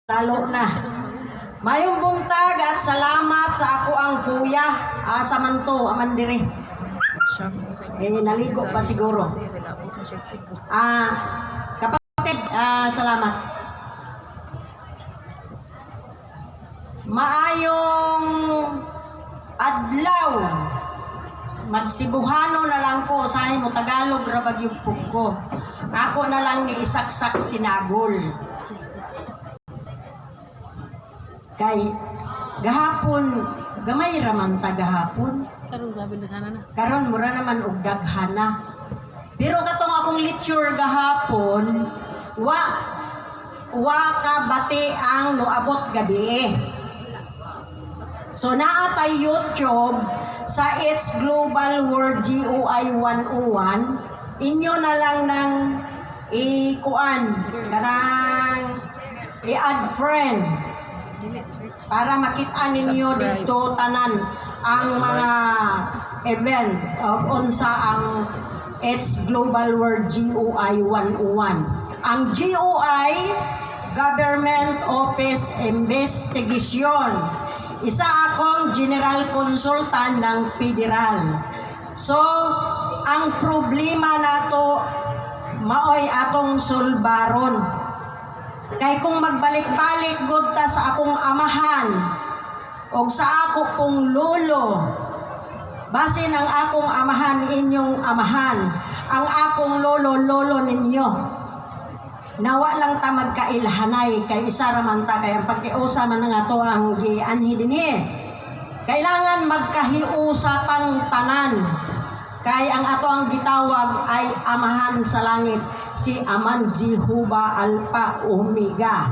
Lalo na. Mayong buntag at salamat sa ako ang kuya. Asa man to, aman diri. Eh, naligo pa siguro. Kapatid, salamat. Maayong adlaw. Magsibuhano na lang ko, sahi mo Tagalog ra bagyog pug ko. Ako na lang ni isaksak sinagol. Kay gahapon gamay ra man ta gahapon. Karon grabe na na. Karon mura naman og daghana. Pero katong akong lecture gahapon, wa wa ka bati ang noabot gabi. So naa tay YouTube sa It's Global World GOI 101. Inyo na lang ng ikuan kanang i-add friend Dili search. Para makita ninyo Subscribe. dito tanan ang mga event of unsa ang It's Global World GOI 101. Ang GOI, Government Office Investigation. Isa akong general consultant ng federal. So, ang problema nato maoy atong sulbaron. Kay kung magbalik-balik gud ta sa akong amahan og sa ako kong lolo, basin ang akong amahan inyong amahan, ang akong lolo lolo ninyo. Nawa lang ta magkailhanay kay isa ra man ta, kay ang pagkiusa man nga to ang gianhi dinhi. Kailangan magkahiusa tang tanan. Kay ang ato ang gitawag ay Amahan sa langit, si Aman Jehovah Alpha Omega.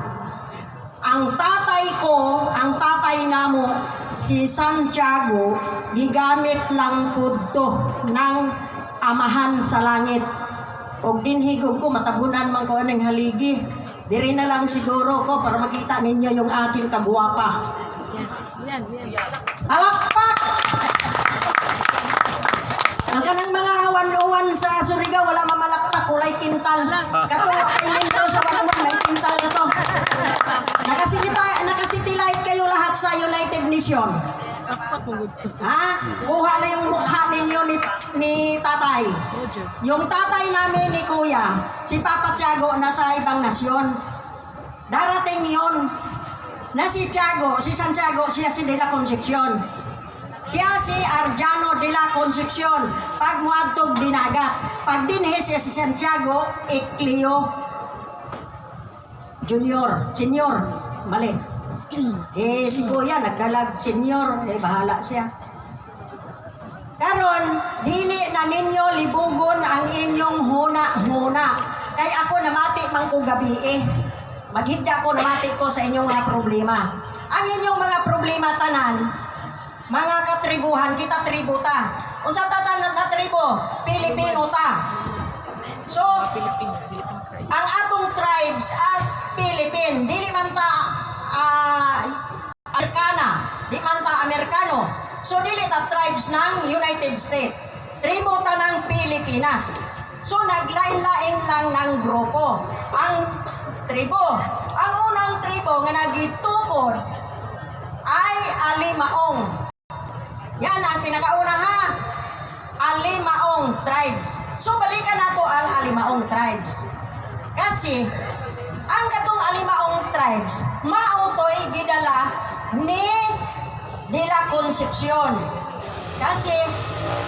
Ang tatay ko, ang tatay namo, si Santiago, gigamit lang pud to ng Amahan sa langit. Og dinhigog ko, matabunan man ko aning haligi. Diri na lang siguro ko para makita ninyo yung aking kagwapa. Yan, yan, yan. Palakpak! Ang kanang mga 101 sa Surigao, wala mamalakpak, kulay kintal. Kato, kay membro sa 101, may kintal na to. Naka-city light kayo lahat sa United Nation. Pakpak mo gud. Ha? Kuha na yung mukha ninyo ni tatay. Roger. Yung tatay namin ni Kuya, si Papa Tiago, nasa ibang nasyon. Darating yon na si Tiago, si Santiago, siya si De La Concepcion. Siya si Arjano de la Concepcion. Pag muadtog dinagat. Pag dinhi siya si Santiago, Ecleo Junior, Senior, mali. Eh, si Kuya, nagdalag senior, eh, bahala siya. Karon, dili na ninyo libugon ang inyong huna-huna. Kay ako namati man ko gabi eh. Maghigda ko, namati ko sa inyong mga problema. Ang inyong mga problema tanan, mga katribuhan, kita tribo ta. Unsa ta tanan na tribo? Pilipino ta. So, Philippine, Philippine Christ. Ang atong tribes as Philippine, dili man ta Amerikana, di man ta Amerikano. So dili ta tribes ng United States. Tribo ta ng Pilipinas. So naglain-lain lang ng grupo. Ang tribo. Ang unang tribo nga nagitukod ay Alimaong. Yan ang pinakauna ha. Alimaong tribes. So balikan nato ang Alimaong tribes. Kasi ang katong Alimaong tribes mao to'y gidala ni De La Concepcion. Kasi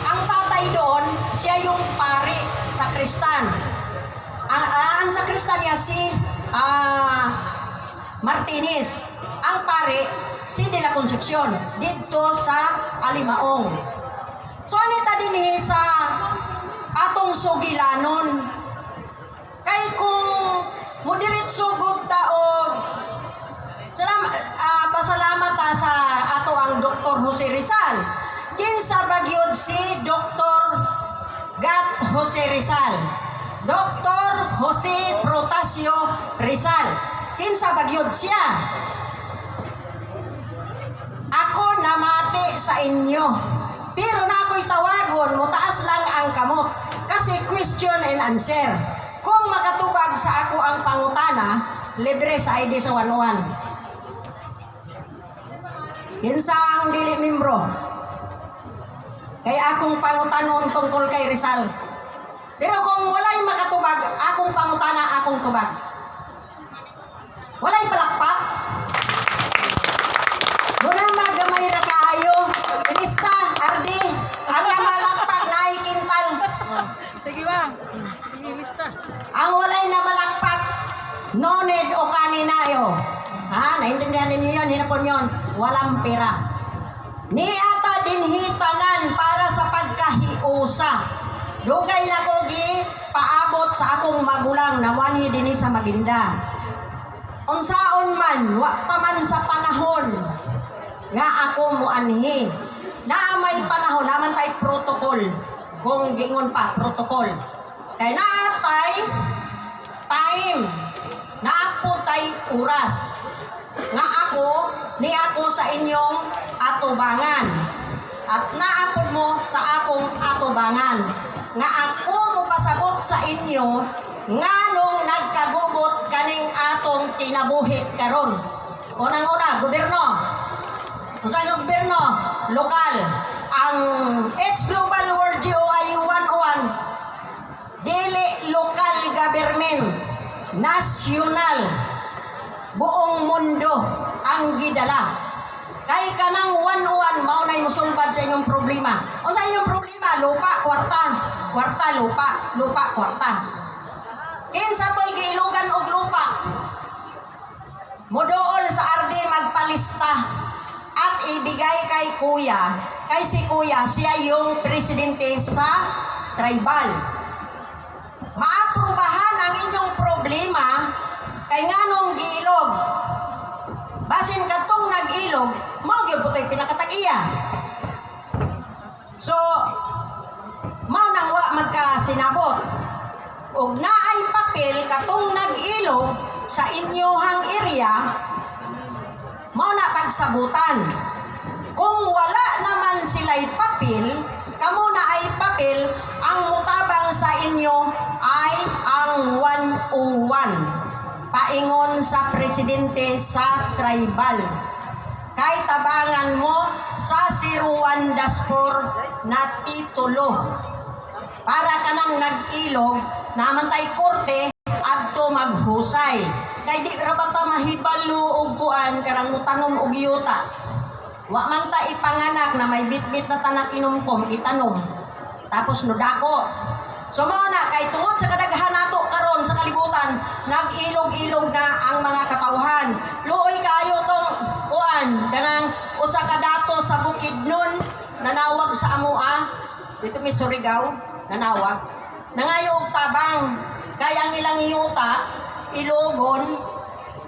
ang tatay doon, siya yung pari sa Kristan. Ang sakristan niya si Martinez. Ang pari si De La Concepcion didto sa Alimaong. So ano ta dinhi sa atong sugilanon? Kay kung mudiretso gud ta og salamat, pasalamat ta sa ato ang Dr. Jose Rizal. Kinsa bagyod si Dr. Gat Jose Rizal? Dr. Jose Protasio Rizal. Kinsa bagyod siya? Ako namati sa inyo. Pero na ako'y tawagon, mutaas lang ang kamot. Kasi question and answer. Kung makatubag sa ako ang pangutana, Libre sa ID sa 101. Kinsa ang dili membro? Kay akong pangutanon tungkol kay Rizal. Pero kung walay makatubag, akong pangutana, akong tubag. Walay palakpak. Muna magamay ra kaayo. Ilista, Ardi, ang namalakpak na kintal. Oh. Sige ba? Sige, lista. Ang walay na malakpak, no need o kaninayo. Ha, naintindihan ninyo yun, hinapon yun. Walang pera. Niata dinhi tanan para sa pagkahiusa. Dugay na ko gi paabot sa akong magulang na wanhi dinhi sa Maginda. Unsaon man, wa pa man sa panahon nga ako muanhi. Naa may panahon, naman tay protocol. Kung giingon pa, protocol. Kay naa tay time, naa po tay oras nga ako ni ako sa inyong atubangan at naapod mo sa akong atubangan nga ako mo pasabot sa inyo nganong nagkagubot kaning atong kinabuhi karon. Unang-una, gobyerno. Unsa ang gobyerno? Lokal. Ang H Global World GOI 101, dili local government, national, buong mundo ang gidala. Kay kanang 101 mao nay musulbad sa inyong problema. Unsa inyong problema? Lupa, kwarta. Kwarta, lupa, lupa, kwarta. Kinsa to'y giilugan og lupa? Modool sa RD, magpalista at ibigay kay kuya, kay si kuya siya yung presidente sa tribal. Maaprubahan ang inyong problema kay nganong giilog. Basin katong nag-ilog, mao gyud po to'y pinakatag-iya. So, mao nang wa magkasinabot. Og naay papel katong nag-ilog sa inyohang area, mao na pagsabutan. Kung wala naman sila'y papel, kamo na ay papel, ang mutabang sa inyo ay ang 101. Paingon sa presidente sa tribal. Kay tabangan mo sa 01-4 na titulo. Para kanang nag-ilog, naman tay korte, adto maghusay. Kay di ra ba ta mahibalo og kuan karang mutanom og yuta? Wa man ta ipanganak na may bitbit na tanak inumkom itanom. Tapos nudako. So mao na kay tungod sa kadaghan nato karon sa kalibutan, nag-ilog-ilog na ang mga katawhan. Luoy kaayo tong kuan kanang usa ka dato sa Bukidnon nanawag sa amoa dito mi Surigao, nanawag. Nangayo og tabang kay ang ilang yuta ilogon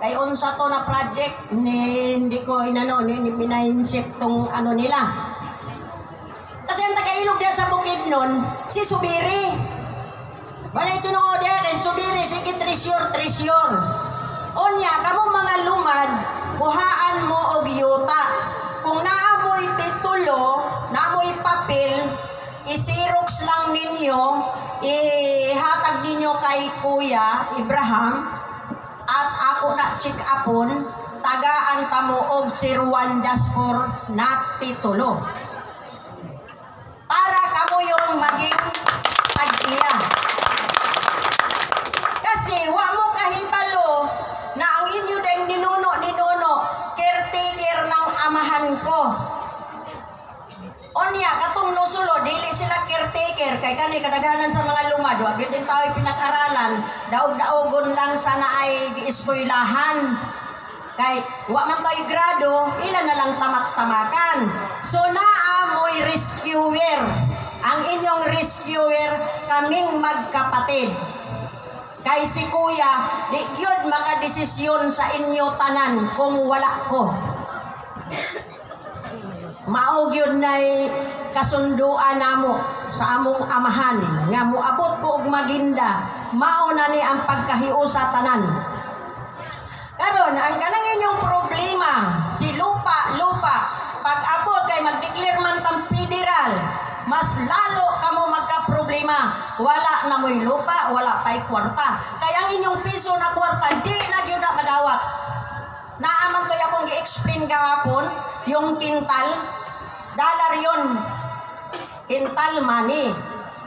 kay unsa to na project ni hindi ko inano ni pinainsip tong ano nila. Kasi ang tagailog diyan sa Bukidnon, si Subiri. Wala tinuod diya kay Subiri, sige, treasure, treasure. Unya, kamo mga lumad, kuhaan mo og yuta. Kung naamoy titulo, naamoy papel, isirox lang ninyo, ihatag ninyo kay Kuya Ibrahim, at ako na check upon, tagaan tamo og 01-4 na titulo. Para kamo yung maging tag-iya. Kasi wa mo kahibalo na ang inyo ding ninuno ninuno caretaker ng amahan ko. Onya katong nusulo dili sila caretaker kay kani kadaghanan sa mga lumad wa gyud din tao'y pinag-aralan, daog-daogon lang sana ay gieskwelahan. Kay wa man tayo grado, ilan na lang tamak-tamakan. So naa mo'y rescuer. Ang inyong rescuer, kaming magkapatid. Kay si kuya, di gyud makadesisyon sa inyo tanan kung wala ko. Mao gyud nay kasunduan namo sa among amahan nga moabot ko og Maginda, mao na ni ang pagkahiusa tanan. Karon, ang kanang inyong problema, si lupa, lupa, pag abot kay mag-declare man tang federal, mas lalo kamo magka-problema. Wala na mo'y lupa, wala pa'y kwarta. Kaya Ang inyong piso na kwarta, di na gyud na madawat. Naa man to'y akong gi-explain gahapon, yung quintal, dollar yon, quintal money.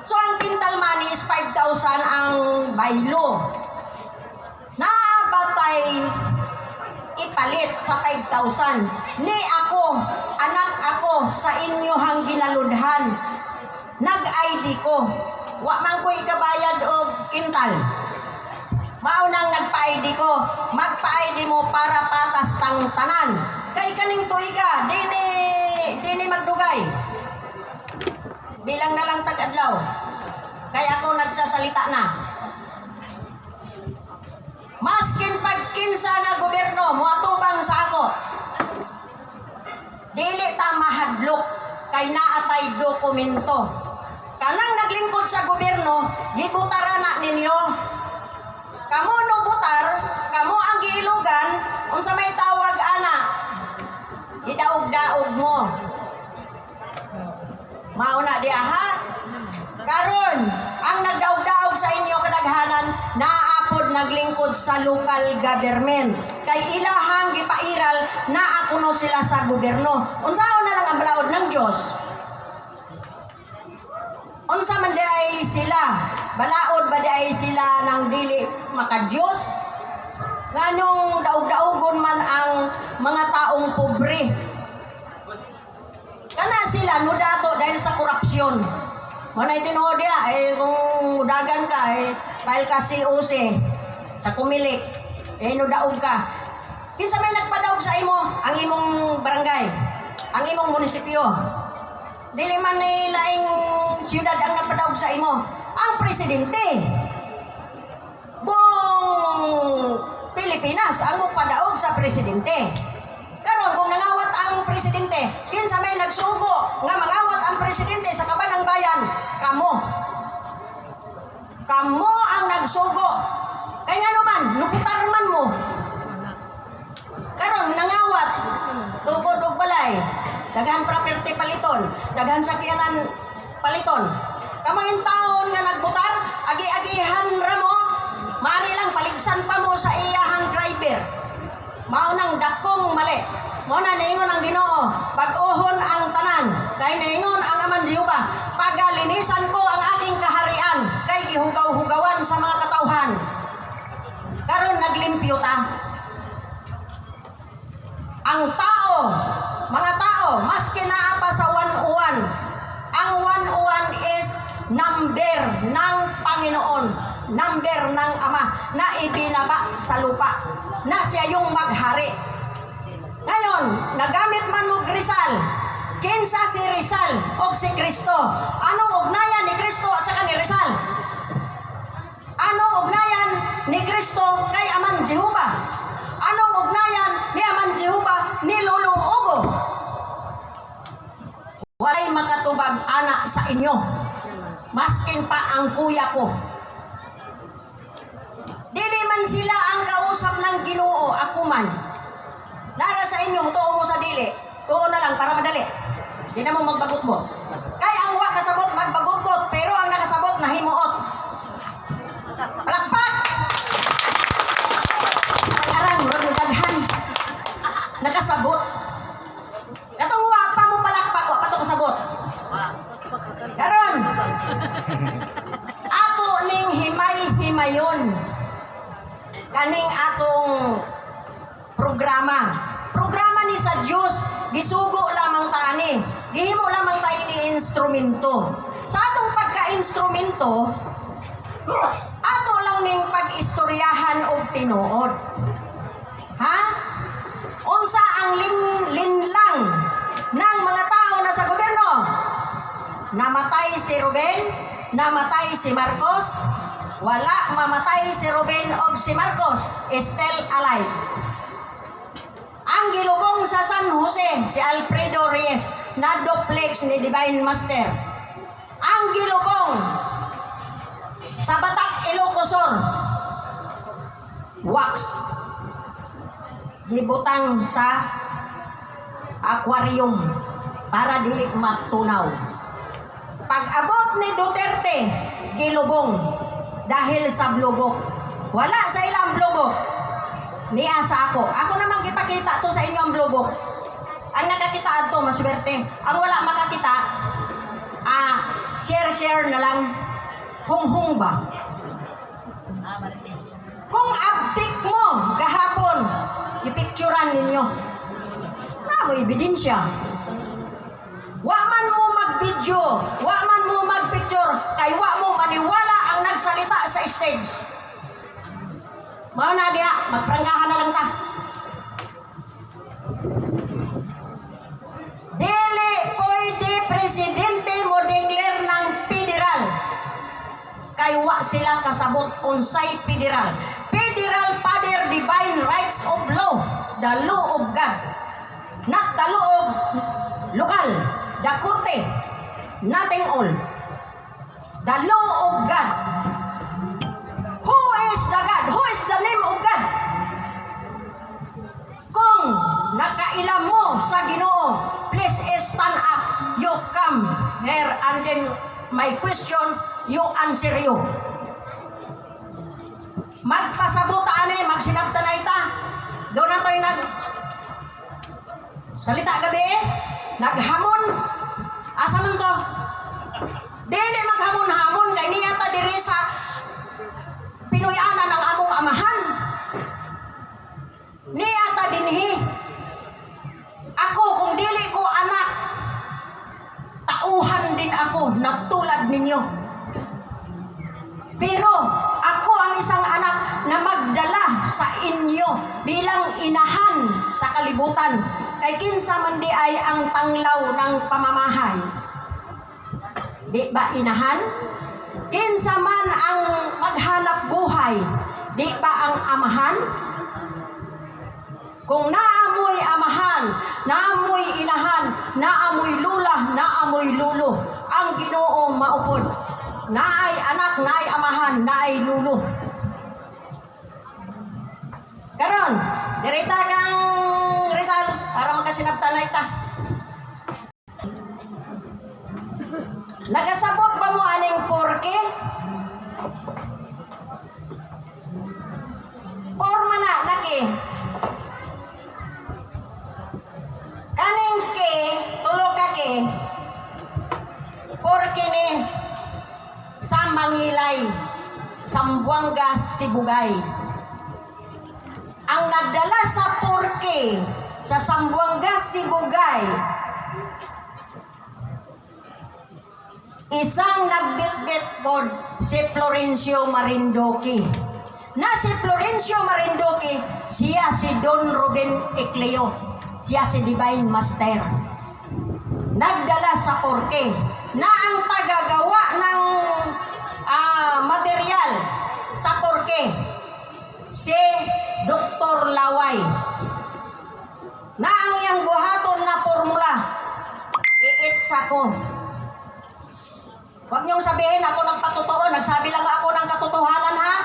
So ang quintal money is 5,000 ang baylo. Naa ba tay ipalit sa 5,000? Ni ako, anak ako sa inyohang ginaludhan. Nag-ID ko. Wa man ko ikabayad og quintal. Mao nang nagpa-ID ko. Magpa-ID mo para patas tang tanan. Kay kaning tuiga, dini dini magdugay. Bilang na lang tag-adlaw. Kay ako nagsasalita na. Maskin pagkinsa nga gobyerno, moatubang sa ako. Dili ta mahadlok kay naa tay dokumento. Kanang naglingkod sa gobyerno, gibutara na ninyo. Kamo no butar, kamo ang giilugan, unsa may tawag ana? Gidaog-daog mo. Mao na di aha. Karon, ang nagdaog-daog sa inyo kadaghanan, naa pod naglingkod sa local government. Kay ilahang gipairal, naa kuno sila sa gobyerno. Unsaon na lang ang balaod ng Diyos? Unsa man di ay sila? Balaod ba di ay sila ng dili maka-Diyos? Nganong daog-daogon man ang mga taong pobre? Kana sila nudato dahil sa korupsyon. Manay tinuod diya, eh kung dagan ka, eh, file ka COC sa Comelec, eh nudaog ka. Kinsa may nagpadaog sa imo? Ang imong barangay, ang imong munisipyo. Dili man ni laing siyudad ang nagpadaog sa imo. Ang presidente. Buong Pilipinas ang mopadaog sa presidente. Karon kung nangawat ang presidente, kinsa may nagsugo nga mangawat ang presidente sa kaban ng bayan? Kamo. Kamo ang nagsugo. Kay ngano man, nubutar man mo. Karon nangawat tugod og balay, daghan property paliton, daghan sakyanan paliton. Kamo taon nga nagbutar, agi-agihan ra mo, maari lang paligsan pa mo sa iyahang driver. Mao nang dakong mali. Mao na niingon ang Ginoo, pag-uhon ang tanan. Kay niingon ang Aman Jehova, pagalinisan ko ang aking kaharian kay gihugaw-hugawan sa mga katawhan. Karon naglimpyo ta. Ang tao, mga tao, maski naa pa sa 101, ang 101 is number ng Panginoon, number ng Ama na ibinaba sa lupa, na siya yung maghari. Ngayon, nagamit man mo Rizal, kinsa si Rizal o si Kristo? Anong ugnayan ni Kristo at saka ni Rizal? Anong ugnayan ni Kristo kay Aman Jehova? Anong ugnayan ni Aman Jehova ni Lolo Ugo? Walay makatubag ana sa inyo. Maskin pa ang kuya ko. Dili man sila ang kausap ng Ginoo, ako man. Nara sa inyo, tuo mo sa dili. Tuo na lang para madali. Di na mo magbagot-bot. Kay ang wa kasabot magbagot-bot, pero ang nakasabot nahimuot. Palakpak! Arang, murag daghan. Nakasabot. Katong wa pa mo palakpak, wa pa to kasabot. Karon, ato ning himay-himayon kaning atong programa. Programa ni sa Dios, gisugo lamang tani. Gihimo lamang tayo ni instrumento. Sa atong pagka-instrumento, ato lang ning pag-istoryahan og tinuod. Ha? Unsa ang linlang ng mga tao na sa gobyerno? Namatay si Ruben, namatay si Marcos, wala mamatay si Ruben og si Marcos, still alive. Ang gilubong sa San Jose, si Alfredo Reyes, na duplex ni Divine Master. Ang gilubong sa Batac, Ilocos Sur, wax. Gibutang sa aquarium para dili matunaw. Pag abot ni Duterte, gilubong dahil sa blubok. Wala sa ilang blue book. Niya sa ako. Ako namang gipakita to sa inyo ang blue book. Ang nakakita adto maswerte. Ang wala makakita, share share na lang. Hung-hung ba? Kung abtik mo gahapon, ipicturan ninyo. Na mo ebidensya. Wa man mo mag-video, wa man mo mag-picture, kay wa mo maniwala ang nagsalita sa stage. Mao na diha, magprangkahan na lang ta. Dili pwede presidente mo declare ng federal. Kay wa sila kasabot unsay federal. Federal Father Divine Rights of Law, the law of God. Not the law of local, the korte, nothing all. The law of God. Who is the God? Who is the name of God? Kung nakailam mo sa Ginoo, please stand up. You come here and then my question, you answer you. Magpasabot ani, magsinabta na ita. Doon na tayo nag salita gabi eh. Naghamon. Asa man to? Dili maghamon-hamon kay niya ta diri sa Pinoy-anan ang among amahan. Niya ta dinhi. Ako kung dili ko anak, tauhan din ako na tulad ninyo. Pero ako ang isang anak na magdala sa inyo bilang inahan sa kalibutan. Kay kinsa man di ay ang tanglaw ng pamamahay. Di ba inahan? Kinsa man ang maghanap buhay, di ba ang amahan? Kung naamoy amahan, naamoy inahan, naamoy lula, naamoy lulo, ang Ginoo maupod. Naay anak, naay amahan, naay lulo. Karon, dirita kang Rizal para makasinabtan na ita. Nagasabot ba mo aning porke? Porma na, laki. Kaning ke, tulo ka ke, porke ni sa Mangilay, Sambuanga, Sibugay. Ang nagdala sa porke sa Sambuanga, Sibugay, isang nagbitbit pod si Florencio Marinduque. Na si Florencio Marinduque, siya si Don Ruben Ecleo. Siya si Divine Master. Nagdala sa porke na ang tagagawa ng material sa porke si Dr. Laway. Na ang iyang buhaton na formula, iitsa ko. Huwag niyong sabihin ako nagpatotoo, nagsabi lang ako ng katotohanan ha.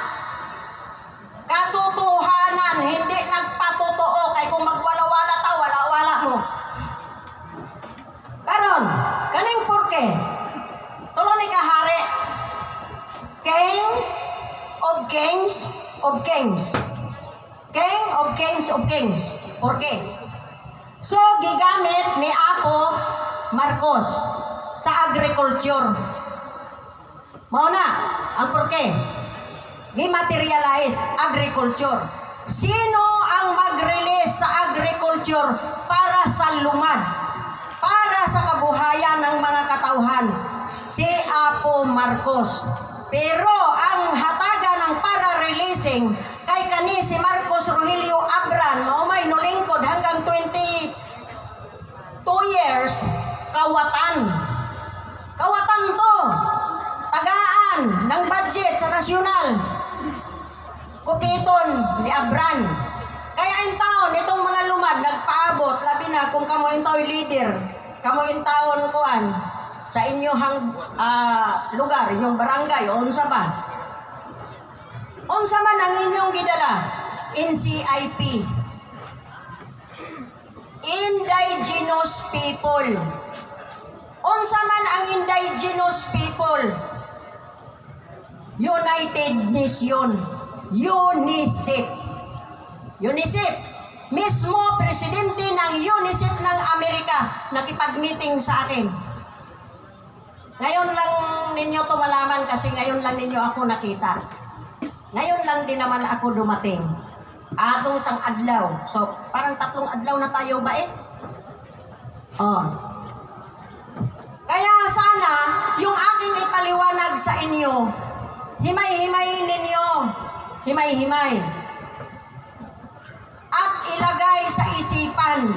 Katotohanan, hindi nagpatotoo. Kay kung magwala-wala ta, wala-wala mo. Karon, kaning porke, tulo ni kahari, King of Kings of Kings. King of Kings of Kings. Porke. So, gigamit ni Apo Marcos sa agriculture. Mao na, ang porke. Gimaterialize agriculture. Sino ang mag-release sa agriculture para sa lumad? Para sa kabuhayan ng mga katauhan? Si Apo Marcos. Pero ang hatagan ng para-releasing kay kani si Marcos Rogelio Abran, mao may nulingkod hanggang 22 years, kawatan. Kawatan to. Tagaan ng budget sa nasyonal. Kupiton ni Abran. Kaya in taon, itong mga lumad, nagpaabot, labi na kung kamo in taon leader, kamo in taon kuan, sa inyong lugar, inyong barangay, o unsa ba? Unsa man ang inyong gidala? NCIP. Indigenous people. Unsa man ang indigenous people? United Nation. UNICEF. UNICEF. Mismo presidente ng UNICEF ng Amerika nakipag-meeting sa akin. Ngayon lang ninyo to malaman kasi ngayon lang ninyo ako nakita. Ngayon lang din naman ako dumating. Atong isang adlaw. So, parang 3 adlaw na tayo ba eh? Oh. Kaya sana, yung aking ipaliwanag sa inyo, himay-himayin ninyo. Himay-himay. At ilagay sa isipan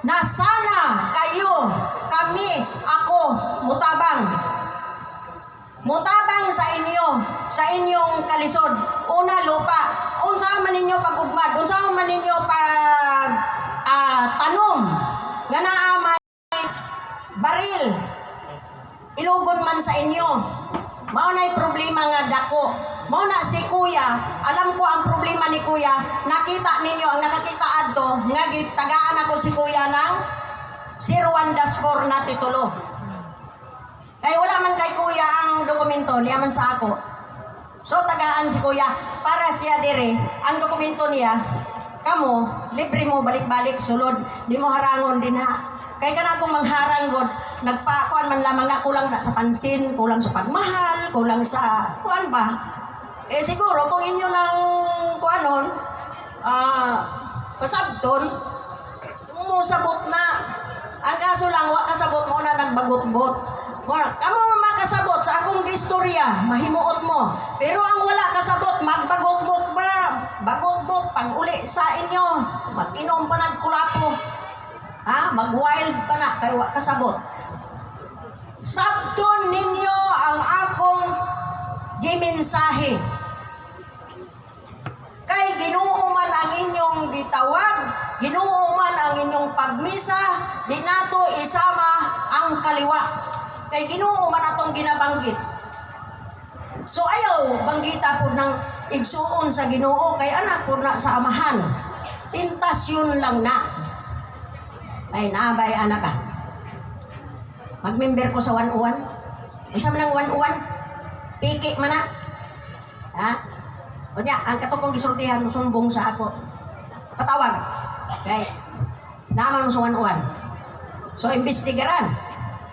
na sana kayo, kami, ako, mutabang. Mutabang sa inyo, sa inyong kalisod. Una, lupa. Unsa man ninyo pag-ugmad, unsa man ninyo pag tanom, nga naa may baril, ilugon man sa inyo. Mao na'y problema nga dako. Mao na si Kuya, alam ko ang problema ni Kuya, nakita ninyo, ang nakakita adto, nga gitagaan ako si Kuya ng 01-4 na titulo. Kay wala man kay Kuya ang dokumento, niya man sa ako. So tagaan si Kuya, para siya dire, ang dokumento niya, kamo, libre mo balik-balik sulod, di mo harangon din ha. Kay kana akong mangharang god, nagpakuan man lamang na kulang na sa pansin, kulang sa pagmahal, kulang sa kuan ba. Eh siguro kung inyo nang kuanon, pasabton, musabot na. Ang kaso lang, wa kasabot mo na nagbagot-bot. Wala, kamo makasabot sa akong istorya, mahimuot mo. Pero ang wala kasabot, magbagot-bot ba? Bagot-bot, pag uli sa inyo, mag-inom pa nagkulapo. Ha? Mag-wild pa na, kay wa kasabot. Sabton ninyo ang akong gimensahe. Kay Ginoo man ang inyong gitawag, Ginoo man ang inyong pagmisa, di nato isama ang kaliwa. Kay Ginoo man atong ginabanggit. So ayaw banggita po ng igsuon sa Ginoo kay anak po na sa amahan. Tentasyon lang na. Ay naabay anak ka. Magmember ko sa 101. Unsa man ang 101? Piki man na. Ha? Unya, ang katong gisultihan mo sumbong sa ako. Patawag. Kay naman mo sa 101. So imbestigaran.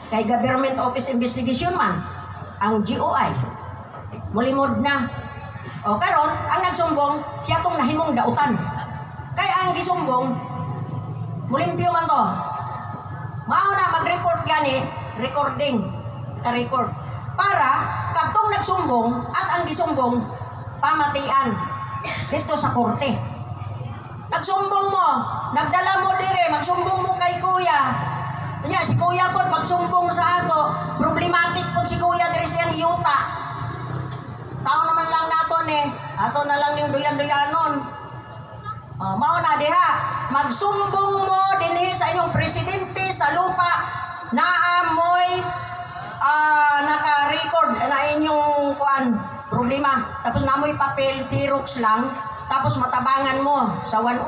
Kay Government Office Investigation man ang GOI. Mulimod na. O karon ang nagsumbong siya tong nahimong dautan. Kay ang gisumbong mulimpyo man to. Mao na mag-report gani, recording, ka-record. Para kadtong nagsumbong at ang gisumbong pamatian dito sa korte. Nagsumbong mo, nagdala mo dire, magsumbong mo kay kuya. Nya si kuya pod magsumbong sa ako, problematic pod si kuya dire siyang yuta. Tao naman lang naton eh, ato na lang ning duyan-duyanon. Oh, mao na diha, magsumbong mo dinhi sa inyong presidente sa lupa naa moy naka-record na inyong kuan problema. Tapos namoy papel, Xerox lang, tapos matabangan mo sa 101.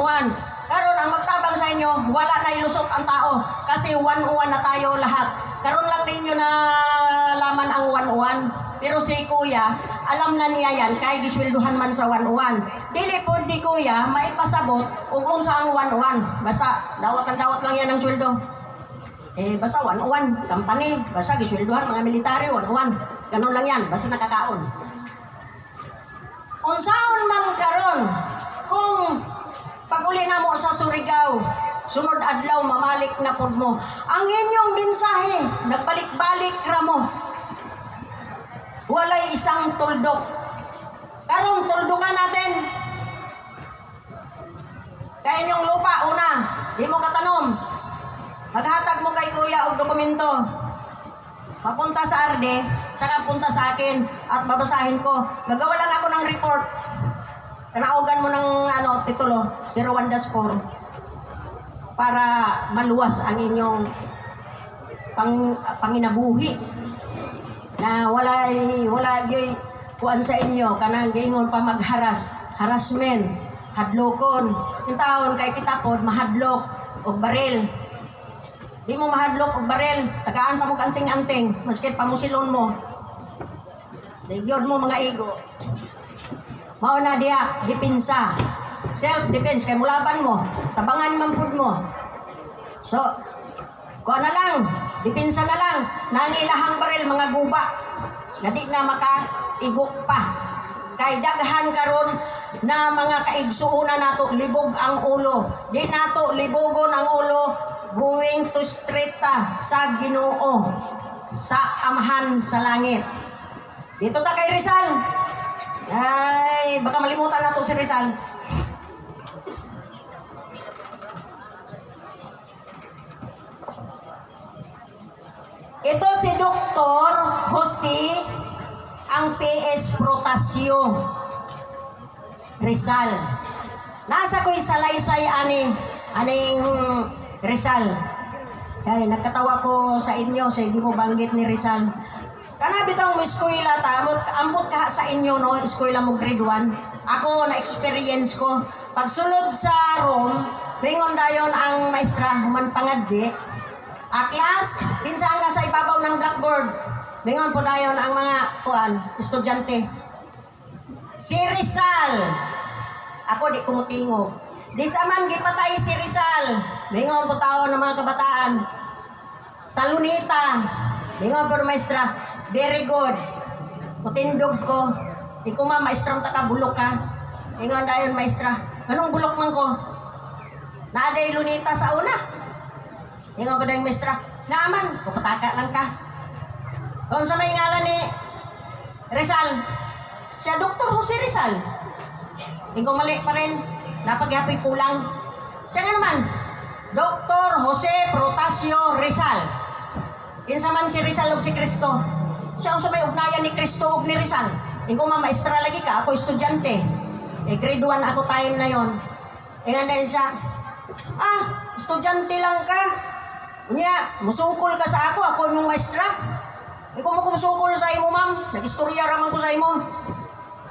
Karon ang magtabang sa inyo, wala na ilusot ang tao kasi 101 na tayo lahat. Karon lang ninyo na laman ang 101. Pero si kuya, alam na niya yan kay giswelduhan man sa 101. Dili po di kuya maipasabot ug unsa ang 101. Basta dawat ang dawat lang yan ang sweldo. Eh basta 101 company, basta giswelduhan mga military 101. Ganun lang yan, basta nakakaon. Unsaon man karon kung pag-uli na mo sa Surigao, sunod adlaw mamalik na pud mo. Ang inyong mensahe, nagbalik-balik ra mo. Walay isang tuldok. Karon tuldukan natin. Kay inyong lupa una, di mo katanom. Maghatag mo kay kuya og dokumento. Papunta sa RD, saka punta sa akin at babasahin ko. Gagawa lang ako ng report. Kanaugan mo ng ano, titulo, 01-4 para maluwas ang inyong panginabuhi na walay wala gyud kuan sa inyo kanang giingon pa magharas, harassment, hadlokon. Yung taon kay kita pod mahadlok og baril. Di mo mahadlok og baril, tagaan pa mo anting-anting, maski pamusilon mo. Di gyud mo mga igo. Mao na diha, depensa. Self-defense, kay mulaban mo, tabangan man pud mo. So, kuha na lang, depensa na lang, nangilahang baril mga guba, na di na maka-igo pa. Kay daghan karon na mga kaigsuonan nato libog ang ulo. Di nato libogon ang ulo, going to straight ta sa Ginoo, sa Amahan sa langit. Dito ta kay Rizal. Ay, baka malimutan nato si Rizal. Ito si Dr. Jose ang PS Protasio Rizal. Nasa ko'y salaysay ani aning Rizal. Kay nagkatawa ko sa inyo sa hindi mo banggit ni Rizal. Kana bitong mo eskwela ta, ambot, ambot ka sa inyo, no, eskwela mo grade 1. Ako na experience ko pagsulod sa room, bingon dayon ang maestra human pangadji. A class, kinsa ang nasa ibabaw ng blackboard? Bingon po dayon ang mga kuan, estudyante. Si Rizal. Ako di kumutingog. Di sa man gipatay si Rizal. Bingon po tao ng mga kabataan. Sa Lunita. Bingon po maestra. Very good. Mutindog ko. Di ko ma, maestrang taka, bulok ka. Ingon dayon maestra. Anong bulok man ko? Naaday Lunita sa una. Ingon pa dayon maestra. Naaman, kupataka lang ka. Kung sa may ngalan ni Rizal, siya Dr. Jose Rizal. Ingon mali pa rin. Napagyapoy kulang. Siya nga naman, Dr. Jose Protasio Rizal. Kinsa man si Rizal ug si Kristo. Siya ang sa may ugnayan ni Kristo ug ni Rizal. Ingon ma, maestra lagi ka, ako estudyante. Eh, grade 1 ako time na yon. Ingon na siya, ah, estudyante lang ka. Unya, musukol ka sa ako, ako yung maestra. Ikaw mo kumusukol sa imo, ma'am. Nag-istorya raman ko sa imo.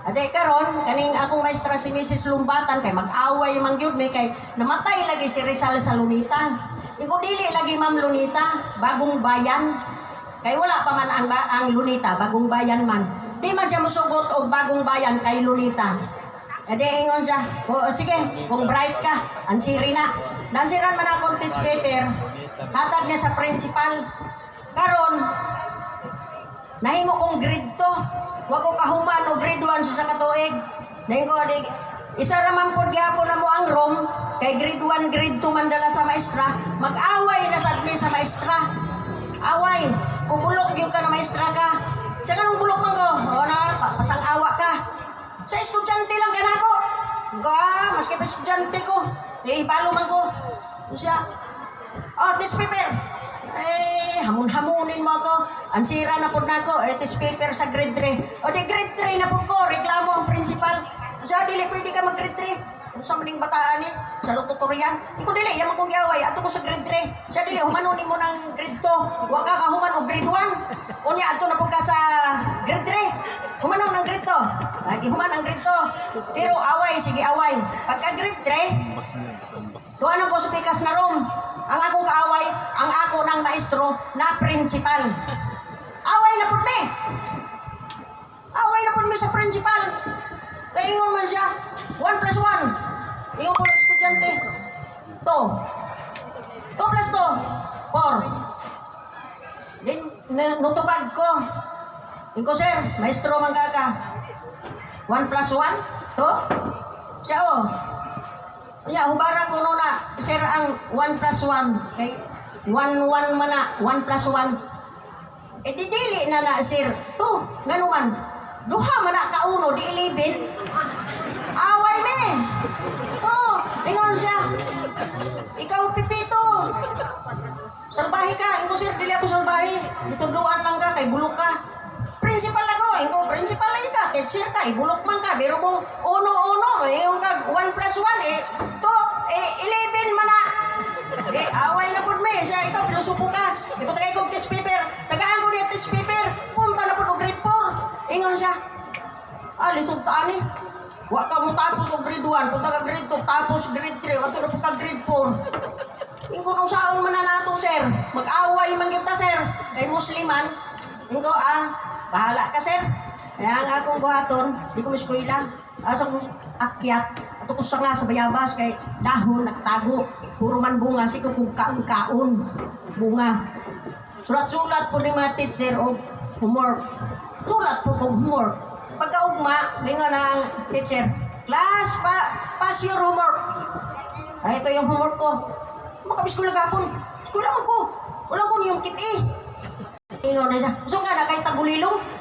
Ade karon kaning akong maestra si Mrs. Lumbatan kay mag-away man gyud mi kay namatay lagi si Rizal sa Lunita. Ingon dili lagi ma'am Lunita, bagong bayan. Kay wala pa man ang Lunita, bagong bayan man. Di man siya musugot og bagong bayan kay Lunita. Ade ingon siya, o sige, kung bright ka, ansiri na. Nansiran man akong test paper, hatag niya sa principal. Karon, nahimo kong grade 2. Wa ko kahuman og grade 1 sa katuig. Nahimo ko di isa ra man pud gihapon na mo ang room kay grade 1, grade 2 man dala sa maestra, mag-away na sad mi sa maestra. Away, kubulok gyud ka na maestra ka. Siya ganung bulok man ko. O na, pasang-awa ka. Sa estudyante lang ka nako. Ka, maski pa estudyante ko. Eh, ibalo man ko. Siya, oh, test paper. Eh, hamon-hamonin mo ako. Ang sira na po na ako. Eh, test paper sa grade 3. O di grade 3 na po ko. Reklamo ang principal. Siya, dili pwede ka mag grade 3. Sa maning bataan eh. Sa tutorial. Iko dili, yaman kong giaway. Ato ko sa grade 3. Siya dili, humanunin mo ng grade 2. Wa ka kahuman og grade 1. Unya, ato na po ka sa grade 3. Humanon ng grade 2. Lagi human ang grade 2. Pero away, sige away. Pagka grade 3, tuwa na ko sa pikas na room. Ang akong kaaway, ang ako ng maestro na principal. Away na pud mi. Away na pud mi sa principal. Kaya ingon man siya, 1 plus 1. Ingon po ng estudyante, 2. 2 plus 2, 4. Din, nutubag ko. Ingon ko, sir, maestro man ka ka. 1 plus 1, 2. Siya, oh. Unya, hubara ko no na, sir, ang 1 plus 1. Kay 1, 1 man na, 1 plus 1. Eh, di dili na na, sir. 2, ngano man. Duha man na kauno, di 11. Away me. Oh, ingon siya. Ikaw, Pipito. Salbahe ka. Ingon, sir, dili ako salbahe. Itudluan lang ka, kay bulok ka. Principal ako. Ingon, principal lagi ka. Teacher ka, ibulok man ka. Pero kung uno-uno, eh, yung kag 1 plus 1, eh, 2, eh, 11 man na. Eh, away na pud mi. Siya, ikaw, pilosopo ka. Ikaw, tagay kong test paper. Tagaan ko niya test paper. Punta na pud og grade 4. Ingon siya, ah, lisod ta ani. Wa ka mo tapos og grade 1, punta ka grade 2, tapos grade 3, wato na pud ka grade 4. Ingon kung saon man na nato, sir. Mag-away man gyud ta, sir. Kay Musliman. Ingon, ah, bahala ka, sir. Kaya ang akong buhaton, di ko miskwela. Asa ko akyat, ato ko sanga sa bayabas kay dahon nagtago. Puro man bunga, sige kung kaon-kaon. Bunga. Sulat-sulat po ni mga teacher og homework. Sulat po kog homework. Pagkaugma, mingon ang teacher, "Class, pass your homework." "Ay, ito yung homework ko." "Makabiskula gapon." "Eskwela man ko. Wala ko yung kit eh." Ingon na siya, "So nga na kay tagulilong."